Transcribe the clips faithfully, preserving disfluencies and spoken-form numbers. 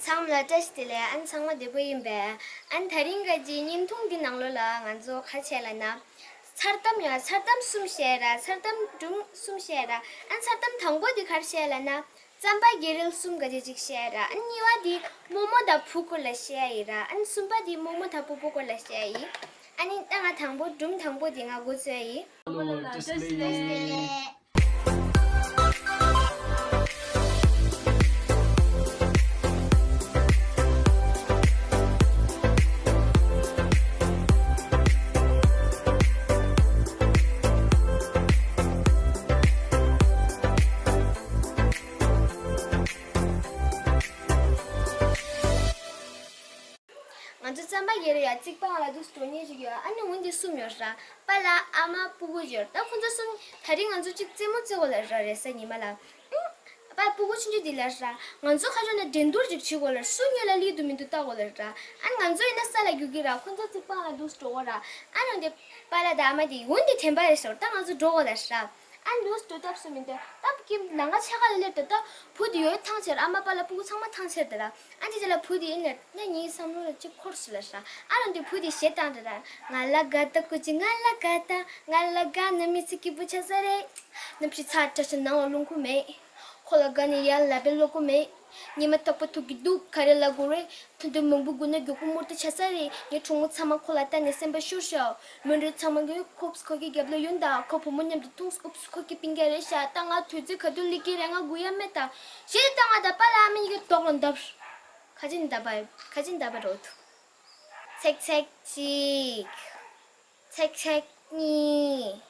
ཚང་མ་ལ་བཀྲ་ཤིས་བདེ་ལེགས། ཨ་ནི་ཚང་མ་བདེ་པོ་ཡིན་པས། ཨ་ནི་དེ་རིང་ག་གི་བརྙན་ཐུང་འདི་ནང་ལོགས་ལ་ང་ཚོ་ག་རེ་བྱས་ལབ་ན། མཚར་གཏམ་ཡོད། མཚར་གཏམ་གསུམ་བཤད་ར། མཚར་གཏམ་སྒྲུང་གསུམ་བཤད་ར། ཨ་ནི་མཚར་གཏམ་དང་པོ་འདི་ག་རེ་བཤད་ལབ་ན། རྩམ་པ་རྒྱལ་རིལ་གསུམ་ག་གི་ཅིག་བཤད་ར། ཨ་ནི་གཉིས་པ་འདི་རྨོ་མོ་དང་བུ་སྐོར་ལ་བཤད་ཡིན་ར། ཨ་ནི་གསུམ་པ་འདི་རྨོ་མོ་དང་སྤོ་བོ་སྐོར་ལ་བཤད་ཡིན། ཨ་ནི་ད་ང་དང་པོ་སྒྲུང་དང་པོ་འདི་ང་འགོ་ཚུགས་ཡིན། ཧ་ལོ། བཀྲ་ཤིས་བདེ་ལེགས། ང་ཚོ་རྩམ་པ་རྒྱལ་རིལ་ཡ་རྩིག་པ་ལ་འདུག་སེ་འགྲོ་མཁན་ཞིག་ཡོད། ཨ་ནི་འོན་ཏེ་གསུམ་ཡོད་ར། པཱ་ལགས། ཨ་མ། སྤོ་བོ་ཡོད། ད་ཁོ་ཚོ་གསུམ་དེ་རིང་ང་ཚོ་གཅིག་རྩེད་མོ་རྩེ་དགོས་ལབ་ར། རེས་གཟའ་ཉི་མ་ལ། ཨུམ། པཱ། སྤོ་བོ་ཆུང་ཆུང་འདི་ལབ་ར། ང་ཚོ་ཁ་ཕྱོགས་ནས་འགྲན་བསྡུར་ཅིག་བྱེད་དགོས་ལབ་ར། སུ་སྔོན་ལ་སླེབས་འདུག་མི་འདུག་ལྟ་དགོས་ལབ་ར། ཨ་ནི་ང་ཚོ་ཡིན་ན་ས་ལ་རྒྱུག་གི་ར། ཁོ་ཚོ་རྩིག་པ་ལ་འདུག་སེ་འགྲོ་དགོས་ར། ཨ་ནི་འོན་ཏེ་པཱ་ལགས་དང་ཨ་མ་དེ་འོན་ཏེ་དྲན་པ་རེད་ཟེར། ད་ང་ཚོ་འགྲོ་དགོས་ལབ་ར། ཨ་ནི་འདུག་སེ་འགྲོ་སྟབས་སུ་མི་འདུག་ད་ཀྱི་ནང་ཁ་ཆ་ག་ལ་སླེབས་ད། ད་བུ་དེ་ཡོད་ཐང་ཆད་ར། ཨ་མ་པཱ་ལགས་སྤུ་གུ་ཚང་མ་ཐང་ཆད་ད་ར། ཨ་ནི་དེ་ལ་བུ་དེ་ཡིན་ན་ངའི་བསམ་བློ་ལ་ཅིག་འཁོར་སོང་ལབ་ར། ཨ་ནི་འདི་བུ་དེ་གཞས་བཏང་ད་ར། ང་ལ་དགའ་ད་ཀུ་ཅི། ང་ལ་དགའ་ད། ང་ལ་དགའ་ན་མི་ཚེ་སྐྱིད་པོ་ཆགས་ས་རེད། གནམ་གཤིས་ཚ་དྲགས་ཤག་ནང་ལ་རླུང་ཁུག་མེད། ཁོ་ལ་དགའ་ནས་ཡར་ལབ་པའི་བློ་ཁུག་མེད། ཉི་མ་རྟག་པར་ཐུག་གི་འདུག་ག་རེ་ལབ་དགོས་རེད། ཐུང་ཐུང་མང་པོ་སྒུག་ན་མགྱོགས་པོ་མུར་དུ་ཆགས་ས་རེད། ངའི་གྲོགས་མོ་ཚང་མ་ཁོ་ལ་ལྟ་ནས་སེམས་པ་ཤོར་ཤག་མོན་རོལ་ཚང་མ་གིས་ཁོ་ཁོ་གི་རྒྱབ་ལ་ཡོང་ད། ཁོ་བུ་མོ་མཉམ་དུ་མཐོང་སོང་། ཨུབ་སི། ཁོ་གི་སྤུན་ཀྱག་རེད་ཤག་ད་ང་དུས་ཚོད་ག་དུས་སླེབས་ཀྱི་རེད། ང་སྒུག་ཡ་མེད་ད། གཞས་བཏང་ང་དང་པཱ་ལགས་ཨ་མ་གཉིས་ཀྱི་ཐོག་ལ་བརྡབས། ག་ཅི་བརྡབས་པ། ག་ཅི་བརྡབས་པ་རེད། ཚེག་ཚེག་གཅིག་ཚེག་ཚེག་གཉིས།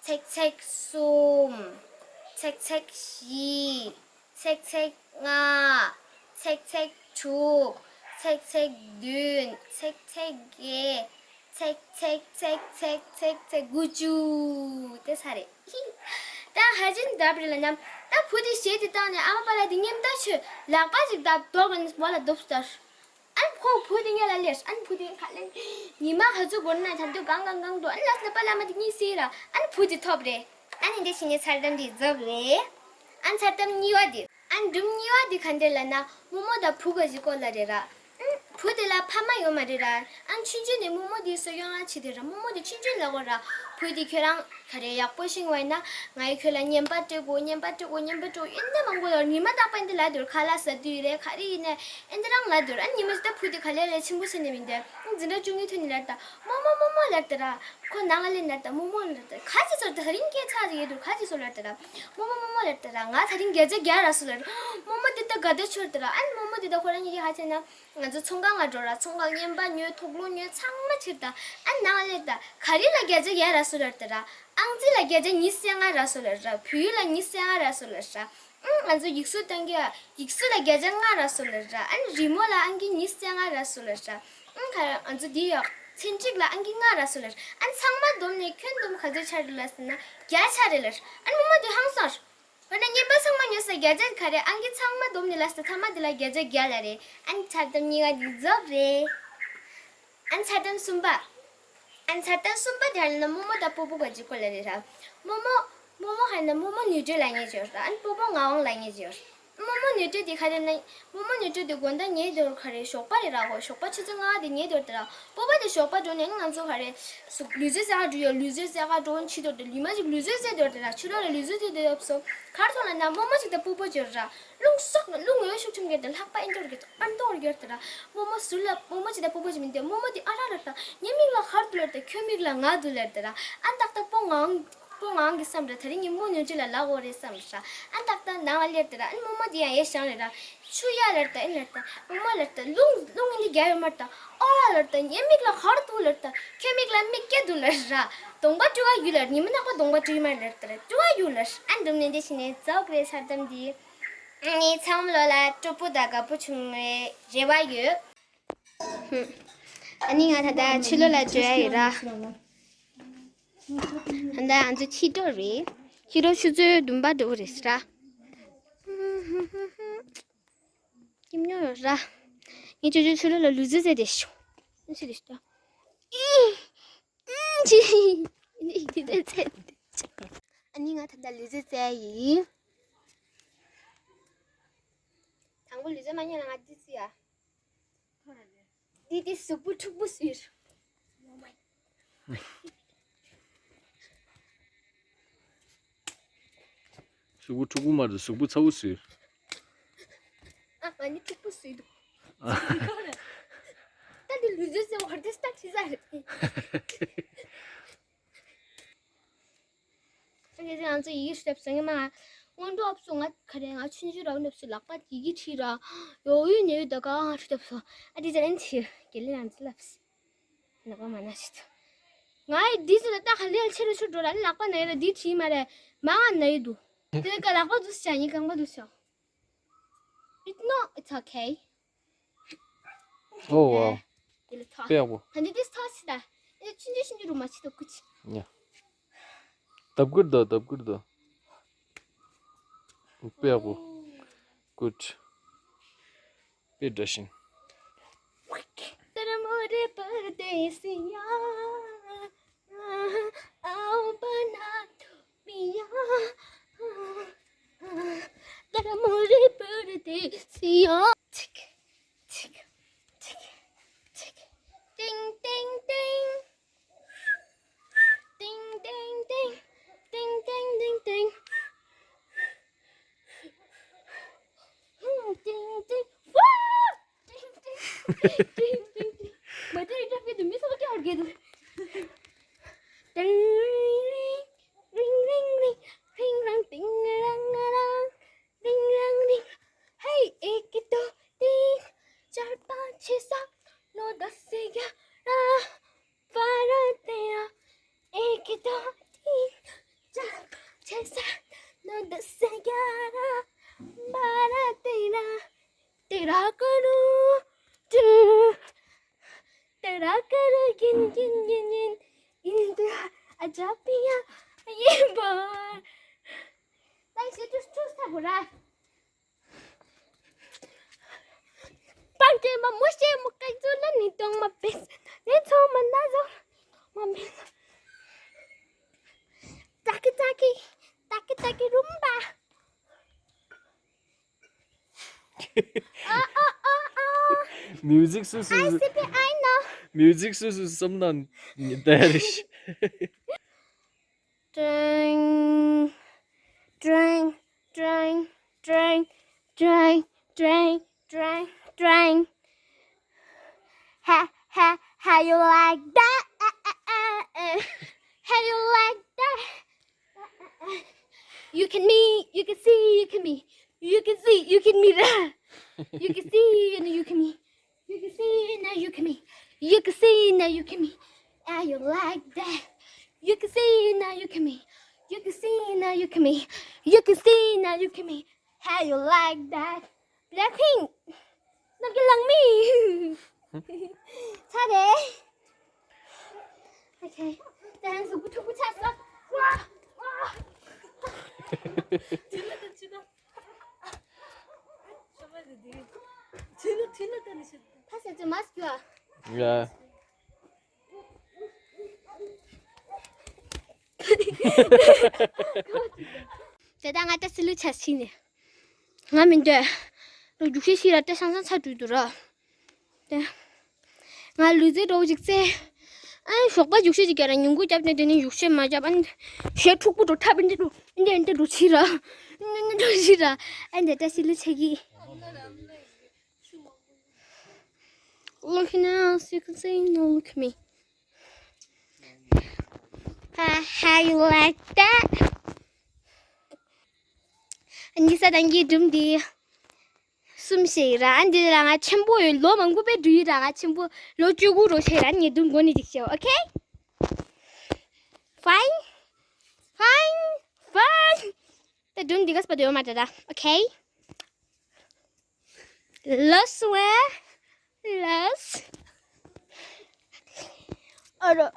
ཚེག་ཚེག་གསུམ། ཚེག་ཚེག་བཞི། ཚེག་ཚེག་ལྔ། ཚེག་ཚེག་དྲུག་ཚེག་ཚེག་བདུན། ཚེག་ཚེག་བརྒྱད། ཚེག་ཚེག་ཚེག་ཚེག་ཚེག་ཚེག་དགུ་བཅུ། དེ་ཚར་རེད། ད་ག་ཅི་བརྡབས་རེད་ལབ་ན། ད་བུ་དེ་གཞས་དེ་བཏང་ནས་ཨ་མ་པཱ་ལགས་དེ་ངན་པ་ཆོས་ལག་པ་ཅིག་བརྡབས། རྡོག་གིས་བ་ལ་རྡོབ་ལྟར། ཨ་ནི་ཁོ་བུ་དེ་ངེད་ལ་སླེབས། ཨ་ནི་བུ་དེ་ག་ལེ་ཉི་མ་ག་ཚོད་འགོར་ན་ད་དུང་གང་གང་གང་འགྲོ། ཨ་ནི་ལགས་ན་པཱ་ལགས་ཨ་མ་དེ་གཉིད་སད་ར། ཨ་ནི་བུ་དེ་ཐོབ་རེད། ཨ་ནི་འདི་བྱས་ནས་མཚར་གཏམ་འདི་རྫོགས་རེད། ཨ་ནི་མཚར་གཏམ་གཉིས་པ་དེ། ཨ་ནི་སྒྲུང་གཉིས་པ་དེ་ག་འདྲ་ལབ་ན། རྨོ་མོ་དང་བུ་ག་ཅིག་སྐོར་ལ་རེད་ར། ཨ་ནི་བུ་དེ་ལ་ཕ་མ་ཡོད་མ་རེད་ར། ཨ་ནི་ཆུང་ཆུང་ནས་རྨོ་མོ་དེའི་གསོ་སྐྱོང་ལ་བྱེད་དེ་ར། རྨོ་མོ་དེ་ཆུང་ཆུང་ལ་གོ་ར། བུ་དེ་ཁྱོད་རང་ག་རེ་ཡག་པོ་ཤེས་ཀྱི་ཡོད་ན། ང་ཡིས་ཁྱོད་ལ་བརྙན་པར་སྤྲད་དགོས། བརྙན་པར་སྤྲད་དགོས། བརྙན་པར་སྤྲད་དགོས། ཡིན་ད་མང་པོ་ལ་ཉི་མ་རྟག་པར་འདི་ལབ་དུས་ཁ་ལག་ཟ་དུས་རེད། ག་རེ་ཡིན་ནའི་ཨེ་འདི་རང་ལབ་དུས། ཨ་ནི་ཉི་མ་ཞིག་ད་བུ་དེ་ག་ལེ་ལེ་ཆེན་པོ་བྱས་ནས་མི་འདུག་འཛིན་གྲྭ་བཅུ་གཉིས་ཐོན་ནས་ལབ་ད། རྨོ་མོ་རྨོ་མོ་ལབ་ད་ར། ཁོ་ནང་ལ་སླེབས་ནས་ལབ་ད། རྨོ་མོ་ལབ་ད། ག་ཅི་ཟེར། དེ་རིང་སྐད་ཆ་ཟེར་ཡོད་དུས་ག་ཅི་ཟེར་ལབ་ད་ར། རྨོ་མོ་རྨོ་མོ་ལབ་ད་ར། ང་དེ་རིང་བརྒྱ་ཆ་བརྒྱ་རག་སོང་ལབ་ར། རྨོ་མོ་དེ་ད་དགའ་ད་ཆོག་ད་ར། ཨ་ནི་རྨོ་མོ་དེ་ད་ཁོ་རང་གཉིས་ཀྱིས་ཧ་ཆེ་ན། ང་ཚོ་ཚོང་ཁང་ལ་འགྲོ་ར། ཚོང་ཁང་བརྙན་པར་ཉོས། ཐོག་ལོག་ཉོས། ཚང་མ་ཕྱིར་ད། ཨ་ནང་ལས་ད་ག་རེ་ལ་བརྒྱ་ཆ་བརྒྱ་རག་སོང་ལབ་ད་ར། ཨང་རྩིས་ལ་བརྒྱ་ཆ་ཉི་ཤུ་རྩ་ལྔ་རག་སོང་ལབ་ར། བོད་ཡིག་ལ་ཉི་ཤུ་རྩ་ལྔ་རག་སོང་ལབ་ར། ཨང་ང་ཚོ་ཡིག་གཟུགས་བཏང་གི་ཡིག་གཟུགས་ལ་བརྒྱ་ཆ་ལྔ་རག་སོང་ལབ་ར། ཨ་ནི་རི་མོ་ལ་ཨང་ཀི་ཉི་ཤུ་རྩ་ལྔ་རག་སོང་ལབ་ར། ཨང་ག་རེ་ང་ཚོ་འདི་ཡོད། ཚན་སྒྲིག་ལ་ཨང་ཀི་ལྔ་རག་སོང་ལབ་ར། ཨ་ནི་ཚང་མ་བསྡོམས་ནས་ཁྱོན་བསྡོམས་ག་ཚོད་ཆགས་རེད་ལབ་ཟེར་ན་བརྒྱ་ཆགས་རེད་ལབ་ར། ཨ་ནི་རྨོ་མོ་དེ་ཧང་སངས། འོ་ན་བརྙན་པར་ཚང་མ་ཉོས་ས་བརྒྱ་ཆ་ག་རེ། ཨང་ཀི་ཚང་མ་བསྡོམས་ནས་ལབ་ས་ཐ་མ་དེ་ལ་བརྒྱ་ཆ་བརྒྱ་ལབ་རེད། ཨ་ནི་མཚར་གཏམ་གཉིས་པ་འདི་རྫོགས་རེད། ཨ་ནི་མཚར་གཏམ་གསུམ་པ། ཨ་ནི་མཚར་གཏམ་གསུམ་པ་དེ་ཧ་ལས་ན་རྨོ་མོ་དང་སྤོ་བོ་ག་ཅིག་སྐོར་ལ་རེད་ར། རྨོ་མོ། རྨོ་མོ་ཧ་ན་རྨོ་མོ་ནུས་སྤྲོད་ལབ་མཁན་ཅིག་ཡོད་ར། ཨ་ནི་སྤོ་བོ་ངག་དབང་ལབ་མཁན་ཅིག་ཡོད་ར། རྨོ་མོ་ནུས་སྤྲོད་དེ་ག་རེ་ན། རྨོ་མོ་ནུས་སྤྲོད་དེ་དགོང་དག་ཉལ་དུས་ག་རེ་ཞོགས་པ་རེད་ར། ཧོ་ཞོགས་པ་ཆུ་ཚོད་ལྔ་དེ་ཉལ་དུས་དེ་ར། སྤོ་བོ་དེ་ཞོགས་པ་འགྲོ་ནས་ང་ཚོ་ག་རེ། ལུས་རྩལ་རྩེ་ག་འགྲོ་ཡོད། ལུས་རྩལ་རྩེ་ག་འགྲོ་འཆི་དུས་དེ་ལུས་མ་ཅིག་ལུས་རྩལ་རྩེ་དུས་དེ་ར། ཕྱི་ལོགས་ལ་ལུས་རྩལ་རྩེ་དུས་ཡོད་སོ། གར་ཐོག་ལ་ན་རྨོ་མོ་ཅིག་དང་སྤོ་བོ་ཅིག་ཡོད་ར། རླུང་གསོག་རླུང་འོད་ཤུགས་ཆེན་གྱི་དེ་ལྷགས་པ་ཨེ་འདོར་གྱི་ཨ་འདོར་ཡོད་དེ་ར། རྨོ་མོ་ཟུར་ལ་རྨོ་མོ་ཅིག་དང་སྤོ་བོ་ཅིག་མི་འདུག་རྨོ་མོ་དེ་ཨ་ར་ལབ་ད། ངའི་མིག་ལ་ག་རེ་འདུག་ལབ་ད། ཁྱོད་མིག་ལ་ང་འདུག་ལབ་དེ་ར། ཨ་ཏག་ཏག་སྤོ་ངག་དབང་། སྤོ་ངག་དབང་གི་བསམ་ར། དེ་རིང་ངས་རྨོ་ནུས་སྤྲོད་ལ་ལབ་དགོས་རེད་བསམ་ར། ཨ་ཏག་ཏག་ནང་ལ་སླེབས་དེ་ར། ཨ་རྨོ་མོ་དེ་ཡང་ཡར་བཞེངས་རེད་ར། ཆུ་ཡ་ལབ་ད། ཨེ་ལབ་ད། རྨོ་མོ་ལབ་ད། རླུང་རླུང་ཨེ་འདི་རྒྱག་ཡོད་མ་རེད་ད། ཨོ་ལབ་ད། ངའི་མིག་ལ་ག་རེ་འདུག་ལབ་ད། ཁྱོད་མིག་ལ་མིག་བརྒྱད་འདུག་ལབ་ར། གདོང་པ་སྤྲུལ་བ་ཡོད་ལབ། ཉི་མ་ནག་པོ་གདོང་པ་སྤྲུལ་མ་ལབ་ད་ར། སྤྲུལ་བ་ཡོད་ལབ། ཨ་འགྲུབ་ནས་འདི་བྱས་ནས་རྫོགས་རེད་མཚར་གཏམ་འདི། ཨ་ནི་ཚང་མ་ལོ་ལ་སྤྲོ་པོ་དང་དགའ་པོ་བྱུང་བའི་རེ་བ་ཡོད། ཨ་ནི་ང་ད་ལྟ་ཕྱི་ལོགས་ལ་འགྲོ་ཡ་ཡོད་ར། ད་ལྟ་ང་ཚོ་ཕྱི་དྲོ་རེད། ཕྱི་དྲོ་ཆུ་ཚོད་བདུན་པ་འགྲོ་གི་རེད་ཟེར་ར། སྐྱིད་ཉོ་ཡོད་ར། ངས་ཅོ་ཅོ་ཕྱི་ལོགས་ལ་ལུས་རྩལ་རྩེ་བསྡད་ཤོག་ཨ་ཕྱི་དེ་ཤོག་ཨ་ནི་ང་ད་ལྟ་ལུས་རྩལ་རྩེ་ཡིན། དང་པོ་ལུས་རྩལ་མ་ཉན་ལ་ང་འདི་བརྩི་ཡ། འདི་འདི་གཟུགས་པོ་འཁྲུག་པོ་བཟོས། གཟུགས་པོ་འཁྲུག་པོ་མ་རེད། གཟུགས་པོ་ཚ་བོ་བཟོས། ཨ། ང་ནི་འཁྲུག་པོ་བཟོས་འདུག་ད་འདི་ལུས་རྩལ་ཟེར་བ་དེ་ལྟ་ཁྲིད་ས་རེད། ཨ་ནི་ང་ཚོ་ཡི་གེ་ཞིག་བཏབ་སོང་ངས་མ། སྔོན་འགྲོ་ཨབ་སུ་ང་ག་རེ་ང་ཆུང་ཆུང་རང་འདབས་སུ་ལག་པ་ཡི་གེ་བྲིས་ར། ཡོ་ཡུ་ནེ་ཡུ་ད་ག་ང་ཁྲིད་བཏབ་སོང་། ཨ་འདི་ཟེར་ཨན་ཆི་དགེ་ལེགས་ང་ཚོ་ལབ་སི། ནག་པ་མ་ན་ཞིག་ད། ང་ཡི་འདི་ཟེར་ད་ད་ག་ལེ་ཆེ་རུ་ཆུ་འགྲོ་ར་ལག་པ་ན་ཡོད་ལ་འདི་བྲིས་མ་རེད། མ་ང་ན་ཡོད་འདུག་དེ་ག་ལག་པ་འདུག་ཅག་ཡིན་རྐང་པ་འདུག་ཅག It's not, it's okay. Oh, wow. དེ་ལ་ཐོ། དཔེ་ཡག་པོ། ད་འདི་ཏིས་ཐོ་སི་ད། ཨེ་ཆུན་ཆུན་ཆུན་ཆུན་རུ་མ་ཆི་ད་ཀུ་ཆི། ཡ། ལྡབ་དགུར་ད་ལྡབ་དགུར་ད། དཔེ་ཡག་པོ། Good. དཔེ་འདྲ་ཞིང་། ཏིག་ཏིག་ཏིག་ཏིག་ཏིག་ཏིག་ཏིག་ཏིག་ཏིག་ཏིག་ཏིག་ཏིག་ཏིག་ཏིག་ཏིག་ཏིག་ཧུམ་ཏིག་ཏིག་ཧྥུ། ཏིག་ཏིག་ཏིག་ཏིག་ཏིག་མ་ཏིག་ཏིག་ཏིག་མི་སོགས་ཀྱང་ཧར་གེ་དུ། ཏིང་རིང་རིང་རིང་རིང་རང་ཏིང་རང་རང་རིང་རང་རིང་། ཧེ་ཨེ་ཀེ་དོ་ཏིང་ཅར་པ་ཆེ་ས་ནོ་ད་སེ་ག་ར། ཕ་ར་ཏེ་ར། ཨེ་ཀེ་དོ་ཏིང་ཅར་པ་ཆེ་ས་ནོ་ད་སེ་ག་ར། ཕ་ར་ཏེ་ར། ཏེ་ར་ཀ་རུ་ཏུ། ཏེ་ར་ཀ་རུ་གིན་གིན་གིན་གིན། ཨིན་ཏུ་ཨ་ཇ་པི་ཡ་ཡིན་པ། ད་ཤི་ཏུ་ཏུ་ས་གོ་ར། པང་ཀྲེ་མ་མོ་ཤེ་མོ་ཀའི་ཛུ་ལ་ནི་ཏོང་མ་པེས། ནེ་ཚོ་མ་ན་ཛོ་མ་མེ། ཏ་ཀི་ཏ་ཀི་ཏ་ཀི་ཏ་ཀི་རུམ་པ། ཨ་ཨ་ཨ་ཨ། Music སུ་སུ། I see, I know. Music སུ་སུ་བསམ་ན་ཉི་ཟླ་རེ་ཞིག Drink, drink, drink, drink, drink, drink, drink, drink. Ha, ha, how you like that? Uh, uh, uh, uh. How you like that? Uh, uh, uh. You can me, you can see, you can me, you can see, you can me. You can see, and you can me. You can see now you can me. You can see now you can me. How you like that? You can see now you can me. You can see now you can me. You can see now you can me. How you like that? Blackpink. Not get like me. Tade. Okay. Dance with two touch. Wow. Wow. ཕ་ས་ཚོ་མ་སྐྱོ། ཡ། དེ་ད་ང་ད་སི་ལུ་ཆ་སི་ནས། ང་མི་འདོད། རོ་རྒྱུག་ཤེས་ཤེས་ར་ཏེ་སང་སང་ཚ་དུས་དུ་ར། ཏེ། ང་ལུས་རྩལ་འགྲོ་ཅིག་རྩེ། ཨ་ཞོགས་པ་རྒྱུག་ཤེས་ཅིག་རྒྱབ་ར་ཉིན་གུང་རྒྱབ་ནས་དེ་ནས་རྒྱུག་ཤེས་མ་རྒྱབ་ཨ། ཞེ་ཕྲུག་པོ་འགྲོ་ཐབ་འདི་འགྲོ་འདི་འདི་འགྲོ་ཕྱི་ར། འདི་འགྲོ་ཕྱི་ར། ཨ་འདི་ཏེ་སི་ལུ་ཆ་གི། Look now, so you can say no, look at me. Ha, how you like that? ཨ་ནི་ས་དང་གི་སྒྲུང་འདི་གསུམ་ཞིག་ར། ཨ་འདི་ར་ང་ཆེན་པོ་ཡོད། ལོ་མང་པོ་པའི་འདྲུ་ཡི་ར་ང་ཆེན་པོ་ལོ་བཅུ་དགུ་རོ་ཞིག་ར། ངས་སྒྲུང་གོ་ནི་ཅིག་ཤོད། Okay? Fine? Fine? Fine? ད་སྒྲུང་འདི་ག་སྤ་དོ་ཡོད་མ་འདྲ་ད། Okay? Last one. Last. ཨ་རོ།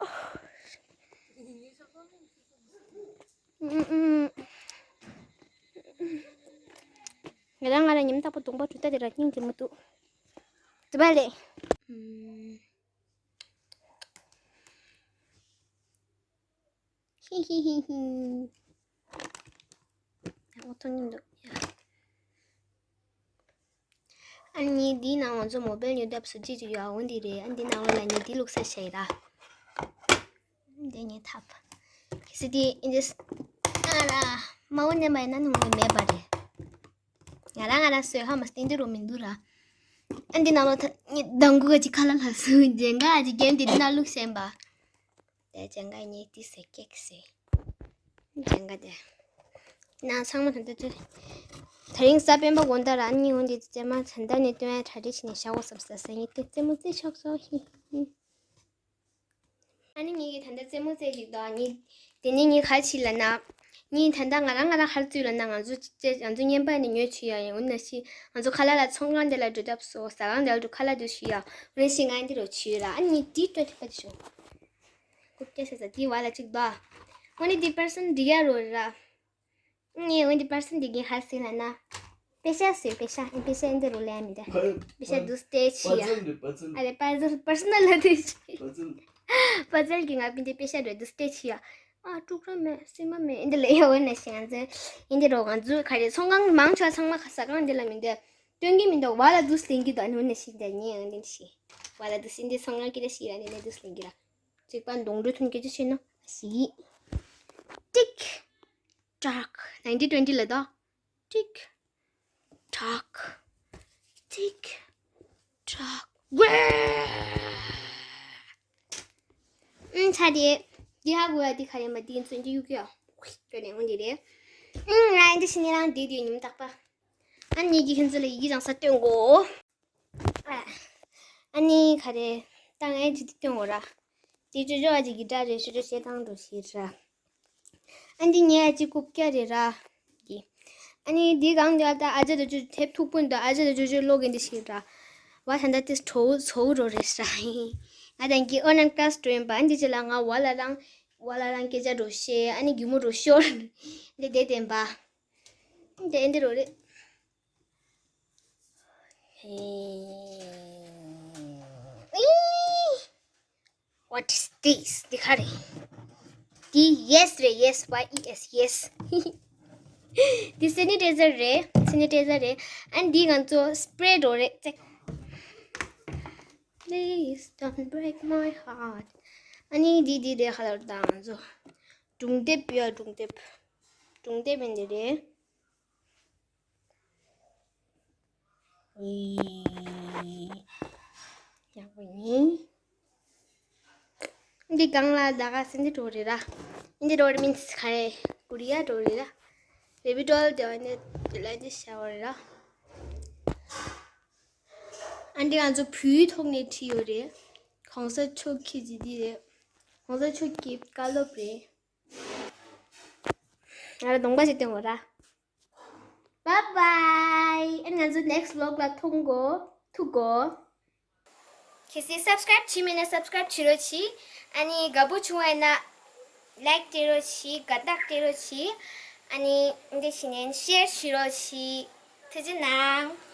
ང་རང་ང་རང་ཉིན་རྟག་པར་གདོང་པ་གྲུ་ཏ་དེ་ར་སྙིང་རྗེ་མི་འདུག་དུ་བ་ལེ། ཧི་ཧི་ཧི་ཧི། ཡང་ཐོན་ཉིན་འདུག་ཡ། ཨ་ནི་འདིའི་ནང་ང་ཚོ་མོ་བེལ་ཉོ་ཐབས་སུ་ཅི་ཅི་ཡོད་འོ་འདི་རེད། ཨ་འདི་ནང་ལོགས་ལ་ངས་འདི་བླུགས་ས་བྱས་ར། འདི་ངས་ཐབ། གལ་སྲིད་འདི་ཨིན་ཇིས་ཨ་ར་མ་འོ་ཉན་པ་ཡིན་ན་ནང་ལོགས་མེད་པ་རེད། ང་རང་ང་རང་སོས་ཧ་མ་སྟེང་འདི་རུ་མི་འདུག་ར། ཨ་འདི་ནང་ལོགས་ད་ངས་ལྡང་གུ་ག་ཅིག་ཁ་ལ་ལ་སུ་ཇེན་ག་ཨ་ཅིག་གེམ་འདི་འདི་ནང་བླུགས་ཤེན་པ། དེ་ཇེན་ག་ངས་ཏི་སེ་ཀེག་སེ། ཇེན་ག་དེ། ན་ཚང་མ་ད་ལྟ་ཅི། དེ་རིང་གཟའ་སྤེན་པ་དགོང་དག་ར་ཨ་ནི་འོ་འདི་ཙེ་མ་ད་ལྟ་ནས་སྟོན་ཡ་གྲ་སྒྲིག་བྱས་ནས་བཞག་འོ་བསམ་ས་ས་ངས་དེ་རྩེད་མོ་རྩེ་ཆོག་སོ་ཧི་ཧི། ཨ་ནི་ངེད་ཀྱིས་ད་ལྟ་རྩེད་མོ་རྩེ་ཅིག་དང་ནི། དེ་ནས་ངས་ག་ཅི་ལབ་ན། ངས་ད་ལྟ་ང་རང་ང་རང་ཧར་ཚུལ་ལབ་ན་ང་ཚོ་ཅི་ང་ཚོ་བརྙན་པར་ནས་ཉོས་བྱུང་ཡ་ཡིན། འོ་ན་ཤི་ང་ཚོ་ཁ་ལག་ལ་ཚོང་ཁང་དེ་ལ་འགྲོ་ཐབས་སོ་ཟ་ཁང་དེ་ལ་འགྲོ་ཁ་ལག་དུ་ཞུ་ཡ། འོ་ན་ཤི་ང་འདི་རུ་བྱུང་ཡོད་ར། ཨ་ནི་ངས་དེའི་སྤྲོད་ཐུབ་པ་དེ་བྱུང་། རྐུབ་བཀྱག་ཤ་ཚ་དེའི་བར་ལ་གཅིག་འདུག་ཨ། འོ་ནི་དེ་པར་སན་འགྲིག་ཡ་རོ་ར། ངས་འོན་ཏེ་པར་སན་འདི་གིན་ཧར་སིན་ལ་ན། པེ་ཤ་ཟེར་པེ་ཤ་ཨིན་པེ་ཤ་ཨིན་དེ་རུ་ལེ་མི་འདྲ། པེ་ཤ་དུ་སྟེ་ཆི་ཡ། པ་ཛལ་རེད་པ་ཛལ། ཨ་རེ་པ་ཛལ་པར་སན་ལ་དེ་ཆི། པ་ཛལ། པ་ཛལ་གི་ང་པིན་དེ་པེ་ཤ་རེད་དུ་སྟེ་ཆི་ཡ། ཨ་དཀྲུག་ར་མེད་སེ་མ་མེད་ཨིན་དེ་ལེ་ཡ་འོ་ན་ཤི་ང་ཚོ་ཨིན་དེ་རོ་ང་ཚོ་ག་རེ་ཚོང་ཁང་མང་ཆེ་བ་ཚང་མ་ཁ་ས་གང་དེ་ལ་མི་འདུག་སྟོན་གི་མི་འདུག་བ་ལ་དུ་སྟེང་གི་དོ་ཨ་ནི་འོ་ན་ཤི་འདི་ཉེ་ཨང་དེ་ཤི། བ་ལ་དུ་སིན་དེ་ཚོང་ཁང་གི་ར་ཤི་ར་ནི་ནི་དུ་སྟེང་གི་ར། གཅིག་པ་མདོང་འགྲོ་ཐུན་སྐད་ཆ་ཤི་ན་ཤི། ཏིག་ཀྲག nineteen twenty ལ་དོ། ཏིག་ཀྲག་ཏིག་ཀྲག་ཝེ། ཨུམ་ཆ་དེ། འདི་ཧ་གོ་ཡ་འདི་ག་རེ་མ་འདི་ཚོན་གྱི་གཡུག་ཡ། ཀྱོ་ནས་འོང་འདི་རེད། ཨུམ་ང་ཡི་འདི་ཤི་ནི་རང་འདི་དུས་ཉིམ་བཏགས་པ། ཨ་ནི་གི་ཁྱེད་ཚོ་ལ་ཡི་གེ་བཟང་ས་སྟོན་གོ། ཨ་ནི་ག་རེ། ད་ངས་ཇི་ཏི་སྟོན་འོ་ར། དེ་ཅོ་ཅོ་ཨ་ཅེ་གི་སྒྲ་རེད་ཤོ་ཅོ་བཤད་སྟངས་འགྲོ་ཤེས་ར། ཨ་འདི་ངས་ཨ་ཅེ་རྐུབ་བཀྱག་རེད་ར། གི། ཨ་ནི་འདི་གང་འདི་ཨ་ད་ཨ་ཅེ་དུ་ཅོ་དེབ་ཐུག་པོ་འདི་ཨ་ཅེ་དུ་ཅོ་ཅོ་ཀློག་གི་འདི་ཤེས་ར། བ་ད་ད་དེ་ཚོ་ཚོ་རོ་རེད་ར། ང་དང་གི་ཨོན་ལན་ཀ་ལ་སི་འགྲོ་ཡིན་པ་ཨ་འདི་ཅི་ལ་ང་བ་ལ་རང་བ་ལ་རང་སྐད་ཆ་འགྲོ་ཤེས་ཨ་ནི་རྒྱུ་མོ་འགྲོ་ཤོར། འདི་དེ་བསྟན་པ། འདི་འདི་རོ་རེད། What is this? འདི་ག་རེད། འདི་yes རེད། Yes, Y E S, yes. འདི་sanitizer རེད། Sanitizer རེད། ཨ་འདི་ང་ཚོ་spray འགྲོ་རེད་ཙེ། Please don't break my heart. ཨ་ནི་འདི་འདི་རེད་ཧ་ལར་དང་ང་ཚོ་སྒྲུང་དེབ་ཡོད། སྒྲུང་དེབ། སྒྲུང་དེབ་ཡིན་འདི་རེད། ཡག་པོ་ཡིན། འདི་སྒང་ལ་ད་ག་སེ་འདི་འགྲོ་རེད་ར། འདི་འགྲོ་རེད་མིན་ག་རེ་ཀོ་རི་ཡ་འགྲོ་རེད་ར། Baby doll དེ་བ་འདི་དེ་ལ་འདི་ཤ་བ་རེད་ར། ཨ་འདི་ང་ཚོ་བུའི་ཐོག་ནས་ཁྲིད་ཡོད་རེད། གོང་ས་མཆོག་གི་ཇི་འདི་རེད། གོང་ས་མཆོག་གི་བཀའ་སློབ་རེད། ང་ལ་གདོང་པ་ཞིག་སྟོན་དགོས་ར། Bye bye. ཨ་ང་ཚོ་next vlog ལ་ཐུག་གོ་ཐུག་གོ་གལ་སྲིད་subscribe བྱས་མེད་ན་subscribe བྱེད་རོགས་གྱིས། ཨ་ནི་དགའ་པོ་བྱུང་བ་ཡིན་ན་like སྤྲད་རོགས་གྱིས། དགའ་རྟགས་སྤྲད་རོགས་གྱིས། ཨ་ནི་འདི་བྱས་ནས་share བྱེད་རོགས་གྱིས། ཐུགས་རྗེ་གནང་།